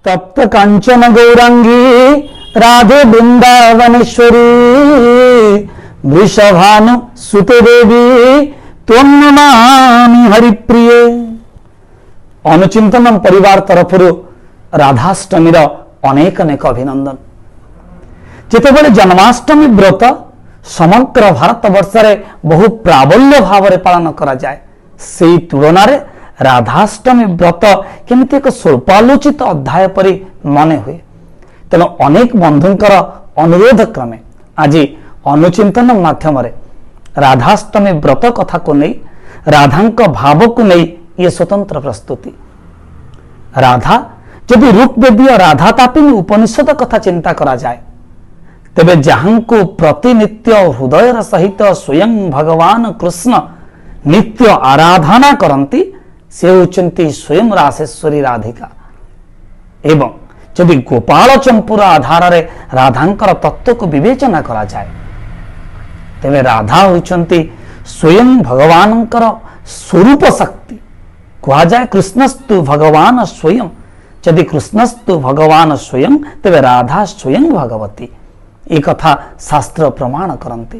ତପ୍ତ କାଞ୍ଚନ ଗୌରାଙ୍ଗୀ ରାଧେ ବୃନ୍ଦାବନେଶ୍ୱରୀ ବୃଷଭାନୁ ସୁତେ ଦେବୀ ତ୍ୱଂ ନମାମି ହରିପ୍ରିୟେ। ଅନୁଚିନ୍ତନ ପରିବାର ତରଫରୁ ରାଧାଷ୍ଟମୀର ଅନେକ ଅନେକ ଅଭିନନ୍ଦନ। ଯେତେବେଳେ ଜନ୍ମାଷ୍ଟମୀ ବ୍ରତ ସମଗ୍ର ଭାରତବର୍ଷରେ ବହୁ ପ୍ରାବଲ୍ୟ ଭାବରେ ପାଳନ କରାଯାଏ, ସେଇ ତୁଳନାରେ ରାଧାଷ୍ଟମୀ ବ୍ରତ କେମିତି ଏକ ସ୍ୱଳ୍ପାଲୋଚିତ ଅଧ୍ୟାୟ ପରି ମନେ ହୁଏ। ତେଣୁ ଅନେକ ବନ୍ଧୁଙ୍କର ଅନୁରୋଧ କ୍ରମେ ଆଜି ଅନୁଚିନ୍ତନ ମାଧ୍ୟମରେ ରାଧାଷ୍ଟମୀ ବ୍ରତ କଥାକୁ ନେଇ, ରାଧାଙ୍କ ଭାବକୁ ନେଇ ଇଏ ସ୍ୱତନ୍ତ୍ର ପ୍ରସ୍ତୁତି। ରାଧା ଯଦି ଋଗ୍ବେଦୀୟ ରାଧା ତାପିନୀ ଉପନିଷଦ କଥା ଚିନ୍ତା କରାଯାଏ, ତେବେ ଯାହାଙ୍କୁ ପ୍ରତିନିତ୍ୟ ହୃଦୟର ସହିତ ସ୍ୱୟଂ ଭଗବାନ କୃଷ୍ଣ ନିତ୍ୟ ଆରାଧନା କରନ୍ତି, ସେ ହେଉଛନ୍ତି ସ୍ୱୟଂ ରାସେଶ୍ୱରୀ ରାଧିକା। ଏବଂ ଯଦି ଗୋପାଳ ଚମ୍ପୁର ଆଧାରରେ ରାଧାଙ୍କର ତତ୍ତ୍ୱକୁ ବିବେଚନା କରାଯାଏ, ତେବେ ରାଧା ହେଉଛନ୍ତି ସ୍ୱୟଂ ଭଗବାନଙ୍କର ସ୍ୱରୂପ ଶକ୍ତି। କୁହାଯାଏ କୃଷ୍ଣସ୍ତୁ ଭଗବାନ ସ୍ୱୟଂ। ଯଦି କୃଷ୍ଣସ୍ତୁ ଭଗବାନ ସ୍ୱୟଂ, ତେବେ ରାଧା ସ୍ୱୟଂ ଭଗବତୀ। ଏ କଥା ଶାସ୍ତ୍ର ପ୍ରମାଣ କରନ୍ତି।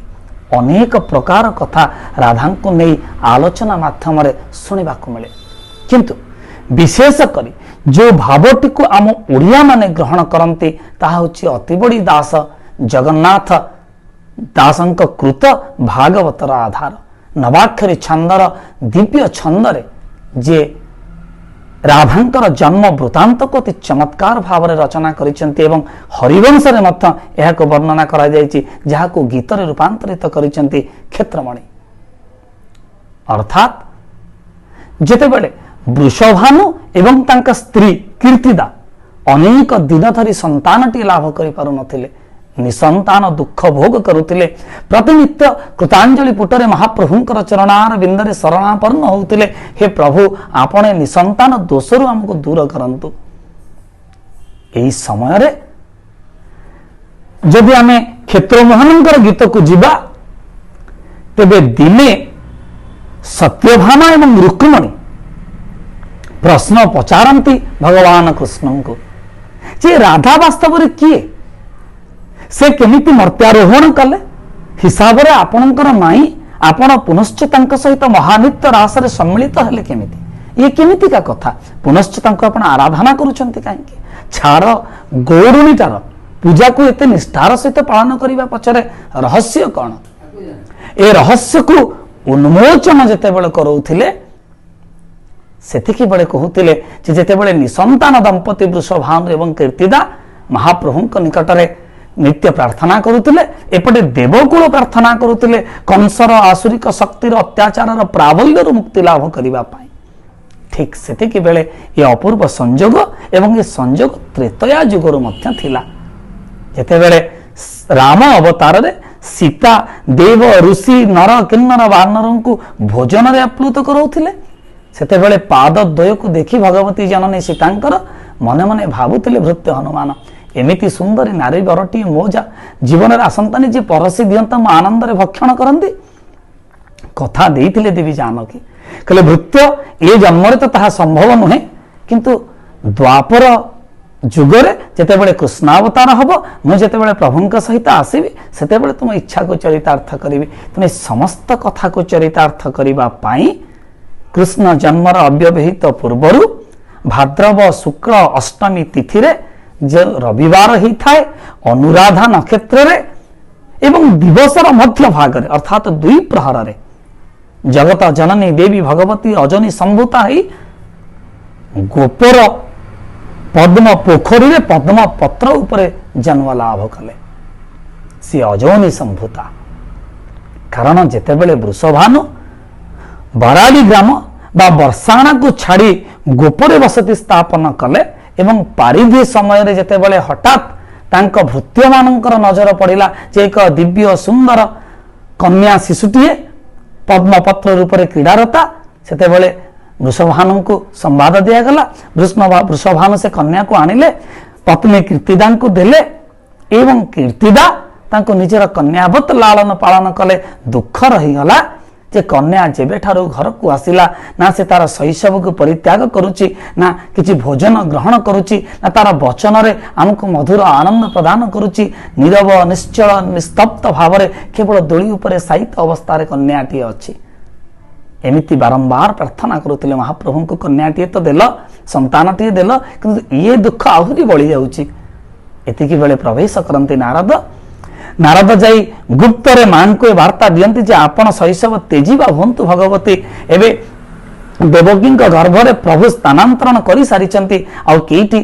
ଅନେକ ପ୍ରକାର କଥା ରାଧାଙ୍କୁ ନେଇ ଆଲୋଚନା ମାଧ୍ୟମରେ ଶୁଣିବାକୁ ମିଳେ, କିନ୍ତୁ ବିଶେଷ କରି ଯେଉଁ ଭାବଟିକୁ ଆମ ଓଡ଼ିଆମାନେ ଗ୍ରହଣ କରନ୍ତି, ତାହା ହେଉଛି ଅତିବଡ଼ି ଦାସ ଜଗନ୍ନାଥ ଦାସଙ୍କ କୃତ ଭାଗବତର ଆଧାର ନବାକ୍ଷରୀ ଛନ୍ଦର ଦିବ୍ୟ ଛନ୍ଦରେ ଯିଏ ରାଧାଙ୍କର ଜନ୍ମ ବୃତ୍ତାନ୍ତକୁ ଅତି ଚମତ୍କାର ଭାବରେ ରଚନା କରିଛନ୍ତି ଏବଂ ହରିବଂଶରେ ମଧ୍ୟ ଏହାକୁ ବର୍ଣ୍ଣନା କରାଯାଇଛି, ଯାହାକୁ ଗୀତରେ ରୂପାନ୍ତରିତ କରିଛନ୍ତି କ୍ଷେତ୍ରମଣି। ଅର୍ଥାତ୍ ଯେତେବେଳେ ବୃଷଭାନୁ ଏବଂ ତାଙ୍କ ସ୍ତ୍ରୀ କୀର୍ତ୍ତିଦା ଅନେକ ଦିନ ଧରି ସନ୍ତାନଟିଏ ଲାଭ କରିପାରୁନଥିଲେ, ନିସନ୍ତାନ ଦୁଃଖ ଭୋଗ କରୁଥିଲେ, ପ୍ରତିନିତ୍ୟ କୃତାଞ୍ଜଳି ପୁଟରେ ମହାପ୍ରଭୁଙ୍କର ଚରଣାର ବିନ୍ଦରେ ଶରଣାପନ୍ନ ହେଉଥିଲେ, ହେ ପ୍ରଭୁ, ଆପଣ ନିସନ୍ତାନ ଦୋଷରୁ ଆମକୁ ଦୂର କରନ୍ତୁ। ଏହି ସମୟରେ ଯଦି ଆମେ କ୍ଷେତ୍ରମୋହନଙ୍କର ଗୀତକୁ ଯିବା, ତେବେ ଦିନେ ସତ୍ୟଭାମା ଏବଂ ରୁକ୍ମଣୀ ପ୍ରଶ୍ନ ପଚାରନ୍ତି ଭଗବାନ କୃଷ୍ଣଙ୍କୁ ଯେ ରାଧା ବାସ୍ତବରେ କିଏ, ସେ କେମିତି ମର୍ତ୍ୟାରୋହଣ କଲେ, ହିସାବରେ ଆପଣଙ୍କର ମାଇଁ, ଆପଣ ପୁନଶ୍ଚ ତାଙ୍କ ସହିତ ମହାନିତ୍ୟ ରାସରେ ସମ୍ମିଳିତ ହେଲେ କେମିତି, ଇଏ କେମିତିକା କଥା, ପୁନଶ୍ଚ ତାଙ୍କୁ ଆପଣ ଆରାଧନା କରୁଛନ୍ତି କାହିଁକି, ଛାଡ଼ ଗୌରୁଣୀଟାର ପୂଜାକୁ ଏତେ ନିଷ୍ଠାର ସହିତ ପାଳନ କରିବା ପଛରେ ରହସ୍ୟ କ'ଣ? ଏ ରହସ୍ୟକୁ ଉନ୍ମୋଚନ ଯେତେବେଳେ କରାଉଥିଲେ, ସେତିକି ବେଳେ କହୁଥିଲେ ଯେ ଯେତେବେଳେ ନିସନ୍ତାନ ଦମ୍ପତି ବୃଷଭାନୁ ଏବଂ କୀର୍ତ୍ତିଦା ମହାପ୍ରଭୁଙ୍କ ନିକଟରେ ନିତ୍ୟ ପ୍ରାର୍ଥନା କରୁଥିଲେ, ଏପଟେ ଦେବକୁଳ ପ୍ରାର୍ଥନା କରୁଥିଲେ କଂସର ଆସୁରିକ ଶକ୍ତିର ଅତ୍ୟାଚାରର ପ୍ରାବଲ୍ୟରୁ ମୁକ୍ତି ଲାଭ କରିବା ପାଇଁ, ଠିକ ସେତିକି ବେଳେ ଏ ଅପୂର୍ବ ସଂଯୋଗ, ଏବଂ ଏ ସଂଯୋଗ ତ୍ରେତୟା ଯୁଗରୁ ମଧ୍ୟ ଥିଲା, ଯେତେବେଳେ ରାମ ଅବତାରରେ ସୀତା ଦେବ ଋଷି ନର କିନ୍ନର ବାନରଙ୍କୁ ଭୋଜନରେ ଆପ୍ଲୁତ କରାଉଥିଲେ, ସେତେବେଳେ ପାଦ ଦ୍ୱୟକୁ ଦେଖି ଭଗବତୀ ଜନନୀ ସୀତାଙ୍କର ମନେ ମନେ ଭାବୁଥିଲେ ଭୃତ୍ୟ ହନୁମାନ, ଏମିତି ସୁନ୍ଦରୀ ନାରୀ ବରଟିଏ ମୋ ଯା ଜୀବନରେ ଆସନ୍ତାନି, ଯିଏ ପରସି ଦିଅନ୍ତା ମୁଁ ଆନନ୍ଦରେ ଭକ୍ଷଣ କରନ୍ତି। କଥା ଦେଇଥିଲେ ଦେବୀ ଜାନକୀ, କହିଲେ ଭୃତ୍ୟ ଏ ଜନ୍ମରେ ତ ତାହା ସମ୍ଭବ ନୁହେଁ, କିନ୍ତୁ ଦ୍ୱାପର ଯୁଗରେ ଯେତେବେଳେ କୃଷ୍ଣାବତାର ହେବ, ମୁଁ ଯେତେବେଳେ ପ୍ରଭୁଙ୍କ ସହିତ ଆସିବି, ସେତେବେଳେ ତୁମ ଇଚ୍ଛାକୁ ଚରିତାର୍ଥ କରିବି। ତେଣୁ ସମସ୍ତ କଥାକୁ ଚରିତାର୍ଥ କରିବା ପାଇଁ କୃଷ୍ଣ ଜନ୍ମର ଅବ୍ୟବହିତ ପୂର୍ବରୁ ଭାଦ୍ରବ ଶୁକ୍ଳ ଅଷ୍ଟମୀ ତିଥିରେ, ଯେ ରବିବାର ହେଇଥାଏ, ଅନୁରାଧା ନକ୍ଷତ୍ରରେ ଏବଂ ଦିବସର ମଧ୍ୟ ଭାଗରେ, ଅର୍ଥାତ୍ ଦୁଇ ପ୍ରହରରେ ଜଗତ ଜନନୀ ଦେବୀ ଭଗବତୀ ଅଜନୀ ସମ୍ଭୂତା ହେଇ ଗୋପର ପଦ୍ମ ପୋଖରୀରେ ପଦ୍ମ ପତ୍ର ଉପରେ ଜନ୍ମ ଲାଭ କଲେ। ସିଏ ଅଜନୀ ସମ୍ଭୂତା। କାରଣ ଯେତେବେଳେ ବୃଷଭାନୁ ବରାଡ଼ି ଗ୍ରାମ ବା ବର୍ଷାଣାକୁ ଛାଡ଼ି ଗୋପରେ ବସତି ସ୍ଥାପନ କଲେ ଏବଂ ପାରିଧି ସମୟରେ ଯେତେବେଳେ ହଠାତ୍ ତାଙ୍କ ଭୃତ୍ୟମାନଙ୍କର ନଜର ପଡ଼ିଲା ଯେ ଏକ ଦିବ୍ୟ ସୁନ୍ଦର କନ୍ୟା ଶିଶୁଟିଏ ପଦ୍ମପତ୍ର ରୂପରେ କ୍ରୀଡ଼ାରତା, ସେତେବେଳେ ବୃଷଭାନୁଙ୍କୁ ସମ୍ବାଦ ଦିଆଗଲା। ବୃଷଭାନୁ ସେ କନ୍ୟାକୁ ଆଣିଲେ, ପତ୍ନୀ କୀର୍ତ୍ତିଦାଙ୍କୁ ଦେଲେ ଏବଂ କୀର୍ତ୍ତିଦା ତାଙ୍କୁ ନିଜର କନ୍ୟାବତ ଲାଳନ ପାଳନ କଲେ। ଦୁଃଖ ରହିଗଲା ଯେ କନ୍ୟା ଯେବେଠାରୁ ଘରକୁ ଆସିଲା, ନା ସେ ତାର ଶୈଶବକୁ ପରିତ୍ୟାଗ କରୁଛି, ନା କିଛି ଭୋଜନ ଗ୍ରହଣ କରୁଛି, ନା ତାର ବଚନରେ ଆମକୁ ମଧୁର ଆନନ୍ଦ ପ୍ରଦାନ କରୁଛି। ନୀରବ, ନିଶ୍ଚଳ, ନିସ୍ତବ୍ଧ ଭାବରେ କେବଳ ଦୋଳି ଉପରେ ଶାୟିତ ଅବସ୍ଥାରେ କନ୍ୟାଟିଏ ଅଛି। ଏମିତି ବାରମ୍ବାର ପ୍ରାର୍ଥନା କରୁଥିଲେ ମହାପ୍ରଭୁଙ୍କୁ, କନ୍ୟାଟିଏ ତ ଦେଲ, ସନ୍ତାନଟିଏ ଦେଲ, କିନ୍ତୁ ଇଏ ଦୁଃଖ ଆହୁରି ବଳି ଯାଉଛି। ଏତିକି ବେଳେ ପ୍ରବେଶ କରନ୍ତି ନାରଦ। ନାରଦ ଯାଇ ଗୁପ୍ତରେ ମାଙ୍କୁ ଏ ବାର୍ତ୍ତା ଦିଅନ୍ତି ଯେ ଆପଣ ଶୈଶବ ତେଜିବା ହୁଅନ୍ତୁ ଭଗବତୀ, ଏବେ ଦେବକୀଙ୍କ ଗର୍ଭରେ ପ୍ରଭୁ ସ୍ଥାନାନ୍ତରଣ କରିସାରିଛନ୍ତି, ଆଉ କେଇଟି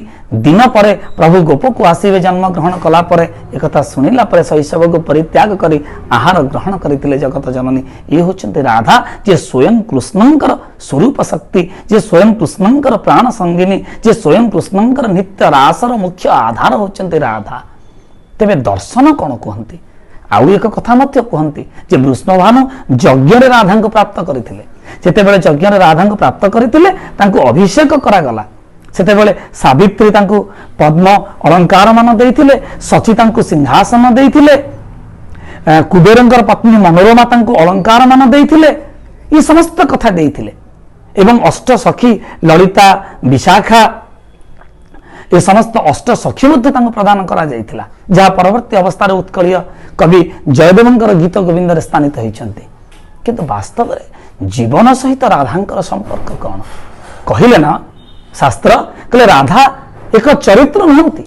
ଦିନ ପରେ ପ୍ରଭୁ ଗୋପକୁ ଆସିବେ ଜନ୍ମଗ୍ରହଣ କଲା ପରେ। ଏକଥା ଶୁଣିଲା ପରେ ଶୈଶବକୁ ପରିତ୍ୟାଗ କରି ଆହାର ଗ୍ରହଣ କରିଥିଲେ ଜଗତ ଜନନୀ। ଇଏ ହେଉଛନ୍ତି ରାଧା, ଯିଏ ସ୍ୱୟଂ କୃଷ୍ଣଙ୍କର ସ୍ୱରୂପ ଶକ୍ତି, ଯିଏ ସ୍ୱୟଂ କୃଷ୍ଣଙ୍କର ପ୍ରାଣ ସଙ୍ଗିନୀ, ଯିଏ ସ୍ୱୟଂ କୃଷ୍ଣଙ୍କର ନିତ୍ୟ ରାସର ମୁଖ୍ୟ ଆଧାର ହେଉଛନ୍ତି ରାଧା। ତେବେ ଦର୍ଶନ କ'ଣ କୁହନ୍ତି? ଆଉ ଏକ କଥା ମଧ୍ୟ କୁହନ୍ତି ଯେ ବୃଷ୍ଣଭାନୁ ଯଜ୍ଞରେ ରାଧାଙ୍କୁ ପ୍ରାପ୍ତ କରିଥିଲେ। ଯେତେବେଳେ ଯଜ୍ଞରେ ରାଧାଙ୍କୁ ପ୍ରାପ୍ତ କରିଥିଲେ, ତାଙ୍କୁ ଅଭିଷେକ କରାଗଲା। ସେତେବେଳେ ସାବିତ୍ରୀ ତାଙ୍କୁ ପଦ୍ମ ଅଳଙ୍କାର ମାନ ଦେଇଥିଲେ, ସଚୀ ତାଙ୍କୁ ସିଂହାସନ ଦେଇଥିଲେ, କୁବେରଙ୍କର ପତ୍ନୀ ମନୋରମା ତାଙ୍କୁ ଅଳଙ୍କାର ମାନ ଦେଇଥିଲେ, ଏ ସମସ୍ତ କଥା ଦେଇଥିଲେ। ଏବଂ ଅଷ୍ଟ ସଖୀ ଲଳିତା, ବିଶାଖା, ଏ ସମସ୍ତ ଅଷ୍ଟ ସଖୀ ମଧ୍ୟ ତାଙ୍କୁ ପ୍ରଦାନ କରାଯାଇଥିଲା, ଯାହା ପରବର୍ତ୍ତୀ ଅବସ୍ଥାରେ ଉତ୍କଳୀୟ କବି ଜୟଦେବଙ୍କର ଗୀତ ଗୋବିନ୍ଦରେ ସ୍ଥାନିତ ହୋଇଛନ୍ତି। କିନ୍ତୁ ବାସ୍ତବରେ ଜୀବନ ସହିତ ରାଧାଙ୍କର ସମ୍ପର୍କ କ'ଣ କହିଲେ ନା ଶାସ୍ତ୍ର କହିଲେ ରାଧା ଏକ ଚରିତ୍ର ନୁହନ୍ତି,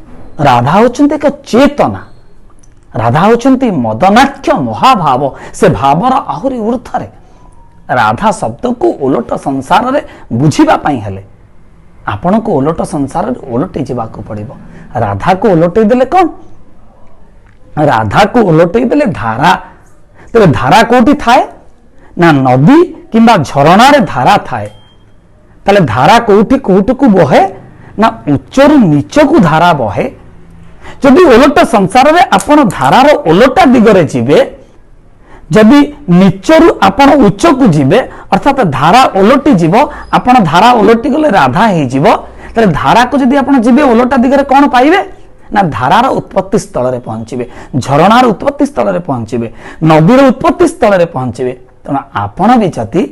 ରାଧା ହେଉଛନ୍ତି ଏକ ଚେତନା। ରାଧା ହେଉଛନ୍ତି ମଦନାଖ୍ୟ ମହାଭାବ, ସେ ଭାବର ଆହୁରି ଉର୍ଦ୍ଧ୍ୱରେ। ରାଧା ଶବ୍ଦକୁ ଓଲଟ ସଂସାରରେ ବୁଝିବା ପାଇଁ ହେଲେ ଆପଣଙ୍କୁ ଓଲଟ ସଂସାରରେ ଓଲଟି ଯିବାକୁ ପଡ଼ିବ। ରାଧାକୁ ଓଲଟେଇ ଦେଲେ କ'ଣ? ରାଧାକୁ ଓଲଟେଇ ଦେଲେ ଧାରା। ତେବେ ଧାରା କୋଉଠି ଥାଏ? ନା ନଦୀ କିମ୍ବା ଝରଣାରେ ଧାରା ଥାଏ। ତାହେଲେ ଧାରା କୋଉଠି କୋଉଠିକୁ ବହେ? ନା ଉଚ୍ଚରୁ ନିଚକୁ ଧାରା ବହେ। ଯଦି ଓଲଟ ସଂସାରରେ ଆପଣ ଧାରାର ଓଲଟା ଦିଗରେ ଯିବେ, ଯଦି ନିଚରୁ ଆପଣ ଉଚ୍ଚକୁ ଯିବେ, ଅର୍ଥାତ ଧାରା ଓଲଟି ଯିବ, ଆପଣ ଧାରା ଓଲଟି ଗଲେ ରାଧା ହେଇଯିବ। ତାହେଲେ ଧାରାକୁ ଯଦି ଆପଣ ଯିବେ ଓଲଟା ଦିଗରେ କ'ଣ ପାଇବେ? ନା ଧାରାର ଉତ୍ପତ୍ତି ସ୍ଥଳରେ ପହଞ୍ଚିବେ, ଝରଣାର ଉତ୍ପତ୍ତି ସ୍ଥଳରେ ପହଞ୍ଚିବେ, ନଦୀର ଉତ୍ପତ୍ତି ସ୍ଥଳରେ ପହଞ୍ଚିବେ। ତେଣୁ ଆପଣ ବି ଯଦି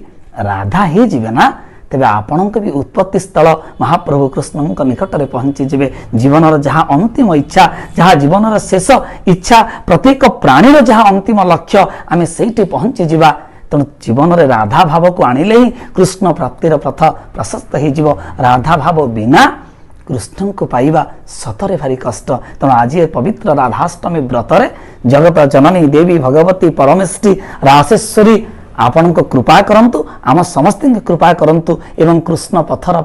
ରାଧା ହେଇଯିବେ ନା, ତେବେ ଆପଣଙ୍କ ବି ଉତ୍ପତ୍ତି ସ୍ଥଳ ମହାପ୍ରଭୁ କୃଷ୍ଣଙ୍କ ନିକଟରେ ପହଞ୍ଚିଯିବେ। ଜୀବନର ଯାହା ଅନ୍ତିମ ଇଚ୍ଛା, ଯାହା ଜୀବନର ଶେଷ ଇଚ୍ଛା, ପ୍ରତ୍ୟେକ ପ୍ରାଣୀର ଯାହା ଅନ୍ତିମ ଲକ୍ଷ୍ୟ, ଆମେ ସେଇଠି ପହଞ୍ଚିଯିବା। ତେଣୁ ଜୀବନରେ ରାଧା ଭାବକୁ ଆଣିଲେ ହିଁ କୃଷ୍ଣ ପ୍ରାପ୍ତିର ପଥ ପ୍ରଶସ୍ତ ହେଇଯିବ। ରାଧା ଭାବ ବିନା କୃଷ୍ଣଙ୍କୁ ପାଇବା ସତରେ ଭାରି କଷ୍ଟ। ତେଣୁ ଆଜି ଏ ପବିତ୍ର ରାଧାଷ୍ଟମୀ ବ୍ରତରେ ଜଗତ ଜନନୀ ଦେବୀ ଭଗବତୀ ପରମେଶ୍ୱରୀ ରାସେଶ୍ୱରୀ ଆପଣଙ୍କ କୃପା କରନ୍ତୁ, ଆମ ସମସ୍ତଙ୍କୁ କୃପା କରନ୍ତୁ ଏବଂ କୃଷ୍ଣ ପଥର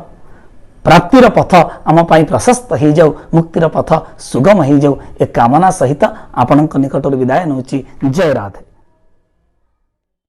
ପ୍ରାପ୍ତିର ପଥ ଆମ ପାଇଁ ପ୍ରଶସ୍ତ ହେଇଯାଉ, ମୁକ୍ତିର ପଥ ସୁଗମ ହେଇଯାଉ, ଏ କାମନା ସହିତ ଆପଣଙ୍କ ନିକଟରୁ ବିଦାୟ ନେଉଛି। ଜୟ ରାଧେ।